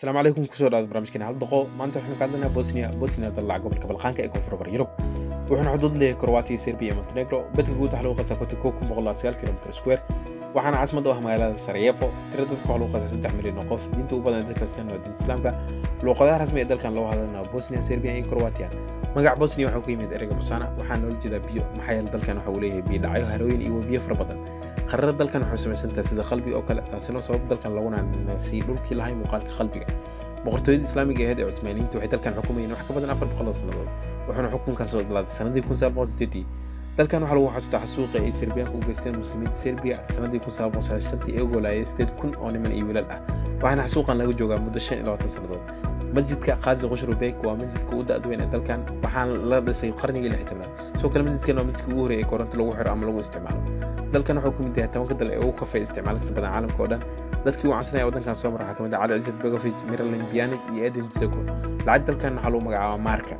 Asalaamu calaykum, kusoo dhawaada barnaamijkeena Hal Daqo. Maanta waxaynu ka hadlaynaa Bosnia. Bosnia dalaca gobolka Balqaanka ee Koonfur Bari Yurub, wuxuuna xuduud leeyahay Croatia, Serbia iyo Montenegro. Bedka guud waxaa lagu qasaa 51,109 kilometer square, waxaana caasimad u ah magaalada Sarajevo. Tira dadka waxaa lagu qasaa 3 milyan oo qof. Diinta ugu badan ee dalka islam waa diinta Islaamka. Luuqadaha rasmi ee dalkan looga hadlana waa Bosnia, Serbia iyo Croatia. Magaca Bosnia waxuu ka yimid ereyga bosana, waxaana loola jeedaa biyo, maxaa yeele dalkan waxa uu leeyahay biyo dhacyo, harooyin iyo webiyo fara badan. Qararada dalkan waxay samaysantahay sida qalbiga oo kale, taasina sabab dalkan laguna naasiyey dhulkii lahay muuqaalka qalbiga. Boqortooyada Islaamiga ahayd ee Cusmaaniyiinta waxay dalkan xukumayeen wax ka badan 400 oo sannadood, wuxuuna xukunkan soo dhalaaday sanadii 1908. Dalkan waxaa lagu xasuustaa xasuuqi ay Serbiyaanka u geysteen muslimiinta Serbiya sanadii 1995 ee ogolaayay 8000 oo niman iyo wiilal ah, waxaana xasuuqan laga joogaa muddo 25 sannadood. Masjidka Qaasi Qushru Bek waa masjidka ugu da'da weyn ee dalkan, waxaana la dhisay qarnigii 16aad. Sidoo kale masjidkan waa masjidka ugu horreeyay ee koronto lagu xiro ama lagu isticmaalo. Dalkan wuxuu ka mid yahay 10-ka dal ee ugu kafee isticmaalista badan caalamka oo dhan. Dadkii ugu caansanaya waddankan soo mara waxaa ka mid ah Cali Cizet Begovic, Miralem Pjanic iyo Edin Dzeko. Lacag dalkan waxaa lagu magacaabaa marka.